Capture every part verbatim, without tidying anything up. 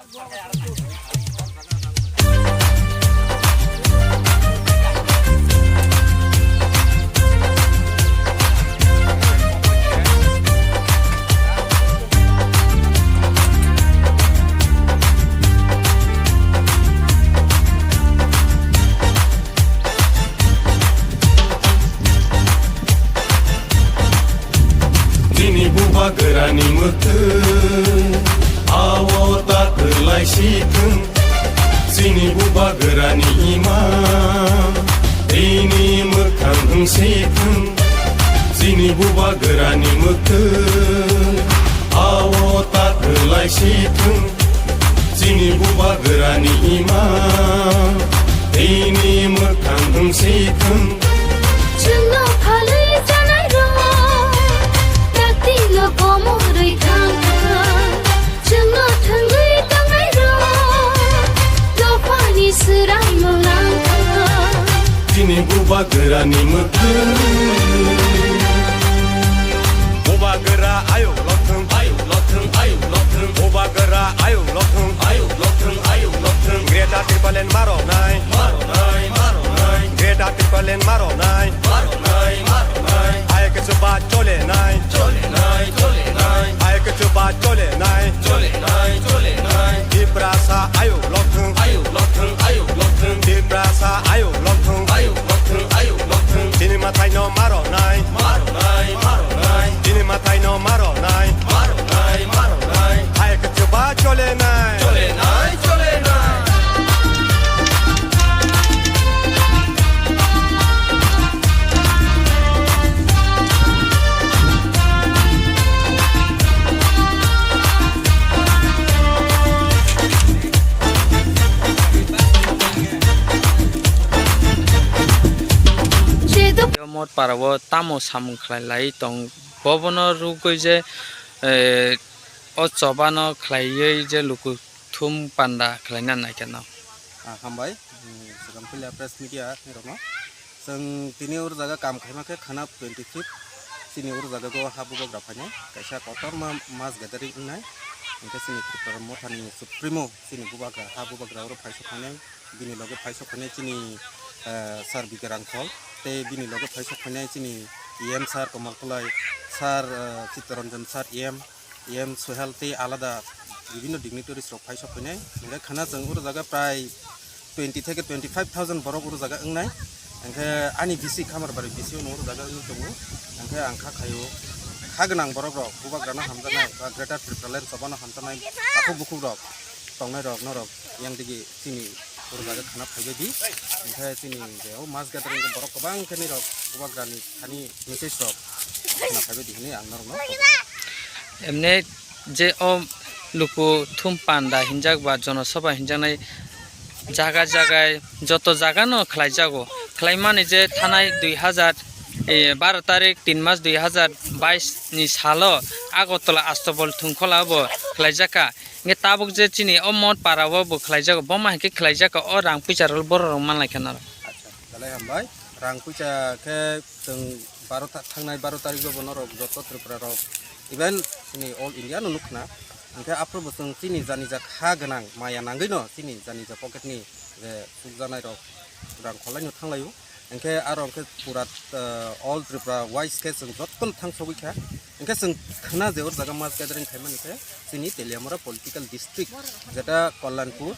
Chini bubagrani mwktwi awo ta kwlai si thung. Chini bubagrani ima tini mwkhang wng si thung. Chini bubagrani mwktwi awo ta kwlai si thung. Chini bubagrani ima tini mwkhang wng si thung. Chwngno phalwi chanairok, taktino komorwi thangkha. Chwngno thwngwi tongnairok, dophani swraimung langkha. Chini bubagrani mwkhang. Bubagra ayuk lokthwng, ayuk lokthwng, ayuk lokthwng. Bubagra ayuk lokthwng, ayuk lokthwng, ayuk lokthwng. Greater Tipraland maronai, maronai, maronai. Greater Tipraland maronai, maronai, maronai. Hai kichu ba chole nai, chole nai, chole nai. Hai kichu ba chole nai, chole nai, chole nai. Tiprasa ayuk lokthwng, ayuk lokthwng, ayuk lokthwng. Tiprasa ayuk lokthwng, ayuk lokthwng, ayuk lokthwng. Chini mwtai no maronai, maronai, maronai. Chini mwtai no maronai, maronai, maronai. Hai kichu ba chole nai, chole nai, chole nai. Mot para o tamo samung khlai lai tong, bobono rugwi je, eh, o choba no khlaiwi je luku thum panda khlaina nai khe no. Ah, hambai. Hmm, swkang puila press media ni rokno. Chwng tini oro jaga kam khaima khe khana twenty fifth. Chini oro jaga go ha bubagra phainai. Kaisa kotorma mass gathering wngnai. Hwnkhe chini Tipra Mothani Supremo, chini bubagra, ha bubagra oro phaisok phainai. Bini loge phaisok phainai chini, eh, Sir B K Rangkhol. Tei bini loge phaisok phainai chini E M Sir Komal Kulai, Sir, eh, Chittaranjan Sir E M. E M Sohel tei alada bibinno dignitaries rok phai sok phainai. Hingke khana chwng oro jaga prai twenty theke twenty five thousand borok oro jaga wngnai. Hingke ani bisi Khamarbari bisi ono oro jaga wngwi tongo. Hingke ang kha khaio kha gwnang borok rok bubagrano hamjaknai ba Greater Tipraland chobano hamjaknai takhuk bukhuk rok tongnai rok norok yang digi chini oro jaga khana phaibai di. Hingke chini je o mass gathering borok kwbang khe nirok bubagrani thani message rok khana phaibai di hinui ang norokno. Emne je o luku thum panda hinjak ba jonosabha hinjaknai jaga jaga joto jaga no khlai jago. Khlai mani je thanai dui hazar, eh, baro tarik tin mas dui hazar bais ni salo Agartala Astobol Thungkhola bo khlai jakha. Hingke tabuk je chini o Mot para o bo khlai jago, bo ma hingke khlai jakha o rang puisa rok borok rok manlai kha norok. Acha, belai hambai. Rang puisa khe chwng baro ta-, thangnai baro tarik o bo norok joto Tripura rok, even chini all India no nuk khna. Hingke aphuru bo chwng chini jani jak ha gwnang maya nangwi no chini jani jak pocket ni je sukjaknai rok rang kholai no thanglaio. Hingke aro hingke pura, eh, all Tripura wise khe chwng jotono thang sogwi kha. Hingke chwng khna je o jaga mass gathering khaimani khe chini Teliamura political district, jeta Kalyanpur,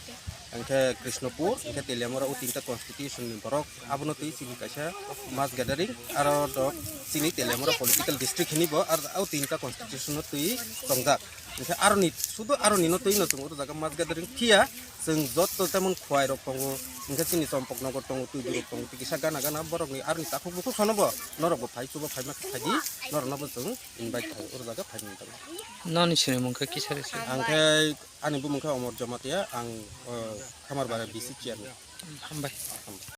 hingke Krishnapur, hingke Teliamura o tinta constitution ni borok abono twi chini kaisa mass gathering aro do chini Teliamura political district hini bo ar o tinta constitution no twi tongjak. Hingke aroni, sudu aroni no twi no chwng o jaga mass gathering phiya, chwng joto temon Khowai rok tongo, hingke chini Chompok Nogor tongo, Tuidu rok tongo, tei kisa gana gana borok ni aroni takhuk bukhuk sono bo, norok bo phai chuba phaima khe phaidi, norok no bo chwng invite khai o jaga phaimani bagwi. Noni sinimung khe kisa rw se? Ang khe ani bumung khe Omor Jamatia, ang, o, Khamarbari B C chairman. Hambai.